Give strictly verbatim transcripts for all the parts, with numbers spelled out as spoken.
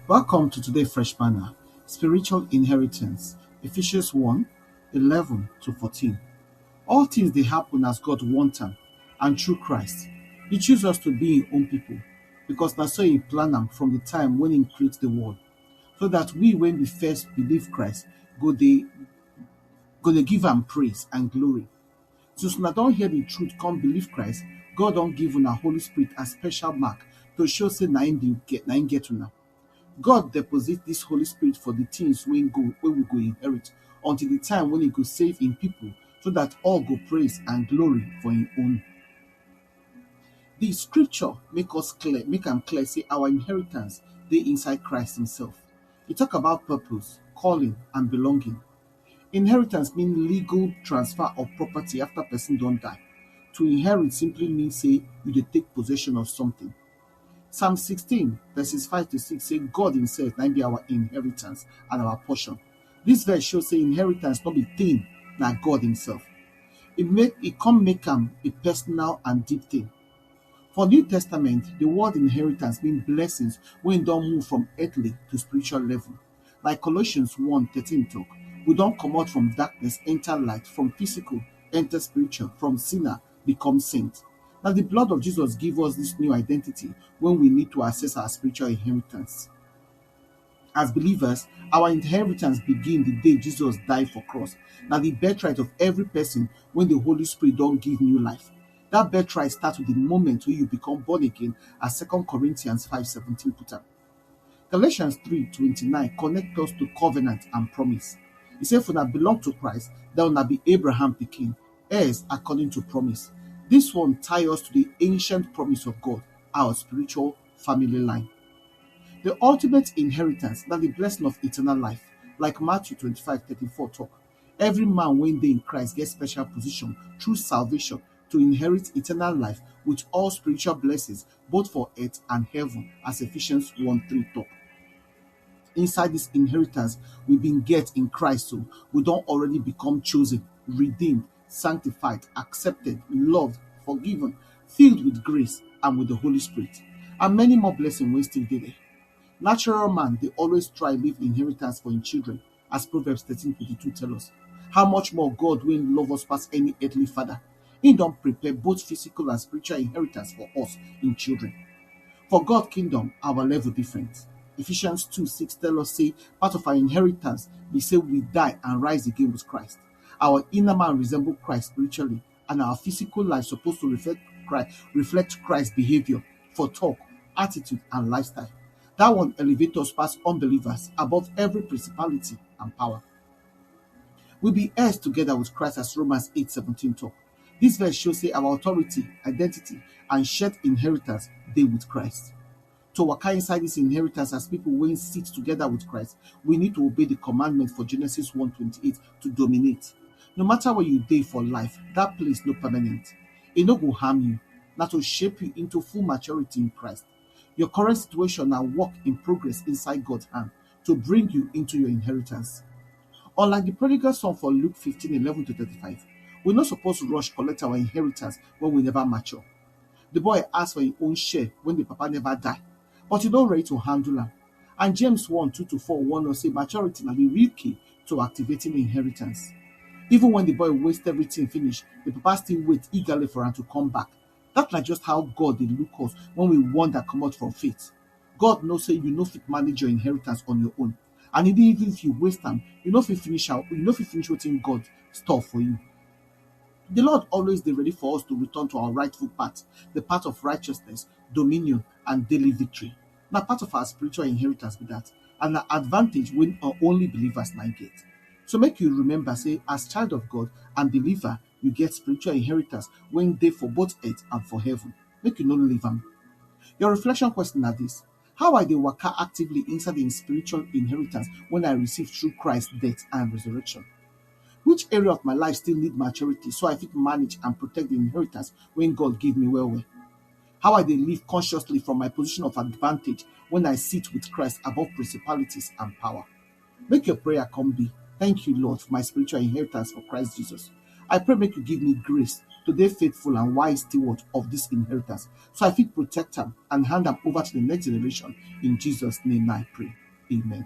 Welcome to today Fresh Manna, Spiritual Inheritance, Ephesians one, eleven to fourteen. All things dey happen as God want am, and through Christ, He choose us to be Him own people, because na so He plan am from the time when He create the world, so that we, when we first believe Christ, go dey go dey give am praise and glory. Since una don hear the truth, come believe Christ, God don give una Holy Spirit as special mark to show say na Him be get na Him get una. God deposit this Holy Spirit for the things wey go wey we go inherit until the time when He go save Him people, so that all go praise and glory for Him own. The scripture make us clear, make am clear say our inheritance dey inside Christ Himself. E talk about purpose, calling, and belonging. Inheritance mean legal transfer of property after person don die. To inherit simply mean say you dey take possession of something. Psalm sixteen, verses five to six say God Himself na Him be our inheritance and our portion. This verse show say inheritance no be thing, na God Himself. E make e come make am a personal and deep thing. For New Testament, the word inheritance mean blessings wey don move from earthly to spiritual level. Like Colossians one thirteen talk, we don comot from darkness enter light, from physical enter spiritual, from sinner become saint. Na the blood of Jesus give us this new identity when we need to access our spiritual inheritance. As believers, our inheritance begin the day Jesus die for cross. Na the birthright of every person when the Holy Spirit don give new life. That birthright start with the moment wey you become born again, as Second Corinthians five seventeen put am. Galatians three twenty-nine connect us to covenant and promise. E say, if una belong to Christ, then una be Abraham pikin, heirs according to promise. This one tie us to the ancient promise of God, our spiritual family line. The ultimate inheritance na the blessing of eternal life. Like Matthew twenty-five thirty-four talk, every man wey dey in Christ get special position through salvation to inherit eternal life with all spiritual blessings, both for earth and heaven, as Ephesians one three talk. Inside this inheritance we been get in Christ, so we don already become chosen, redeemed, sanctified, accepted, loved, forgiven, filled with grace and with the Holy Spirit, and many more blessings wey still dey there. Natural man dey always try leave inheritance for him children, as Proverbs thirteen twenty-two tell us. How much more God wey love us pass any earthly father? He don prepare both physical and spiritual inheritance for us, him children. For God kingdom, our level different. Ephesians two six tell us say part of our inheritance be say we die and rise again with Christ. Our inner man resemble Christ spiritually, and our physical life suppose to reflect Christ, reflect Christ behavior for talk, attitude, and lifestyle. That one elevate us pass unbelievers above every principality and power. We be heirs together with Christ, as Romans eight seventeen talk. This verse show say our authority, identity, and shared inheritance dey with Christ. To waka inside this inheritance as people wey sit together with Christ, we need to obey the commandment for Genesis one twenty-eight to dominate. No matter where you dey for life, that place no permanent. E no go harm you. Na to shape you into full maturity in Christ. Your current situation na work in progress inside God's hand to bring you into your inheritance. Unlike the prodigal son for Luke fifteen eleven to thirty-five, we no suppose rush collect our inheritance when we never mature. The boy ask for him own share when the papa never die, but he don ready to handle am. And James one two to four warn us say maturity na the real key to activating inheritance. Even when the boy waste everything finish, the papa still wait eagerly for am to come back. That na just how God dey look us when we wander comot from faith. God know say you no fit manage your inheritance on your own, and even if you waste am, you no fit finish am, you no fit finish wetin God store for you. The Lord always dey ready for us to return to our rightful path, the path of righteousness, dominion, and daily victory. Na part of our spiritual inheritance be that, and na advantage wey, uh, only believers na get. So make you remember say, as child of God and believer, you get spiritual inheritance wey dey for both earth and for heaven. Make you no leave am. Your reflection question na this: how I dey waka actively inside the spiritual inheritance when I receive through Christ death and resurrection? Which area of my life still need maturity so I fit manage and protect the inheritance wey God give me well well? How I dey live consciously from my position of advantage when I sit with Christ above principalities and power? Make your prayer come be: Thank you, Lord, for my spiritual inheritance for Christ Jesus. I pray make you give me grace to dey faithful and wise steward of this inheritance, so I fit protect am and hand am over to the next generation. In Jesus' name I pray. Amen.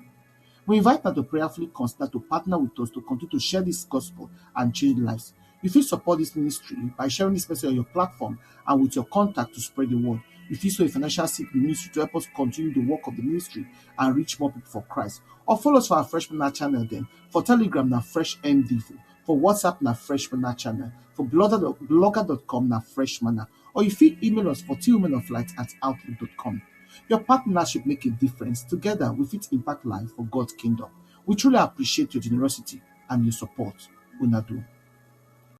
We invite una to prayerfully consider to partner with us to continue to share this gospel and change lives. You fit support this ministry by sharing this message on your platform and with your contact to spread the word. You fit sow a financial seed in the ministry to help us continue the work of the ministry and reach more people for Christ. Or follow us for our Fresh Manna channel then. For Telegram na Fresh M D, for WhatsApp na Fresh Manna channel, for blogger dot com na Fresh Manna. Or you fit email us for twomenoflight at outlook dot com. Your partnership make a difference. Together, we fit impact life for God's kingdom. We truly appreciate your generosity and your support. Una do.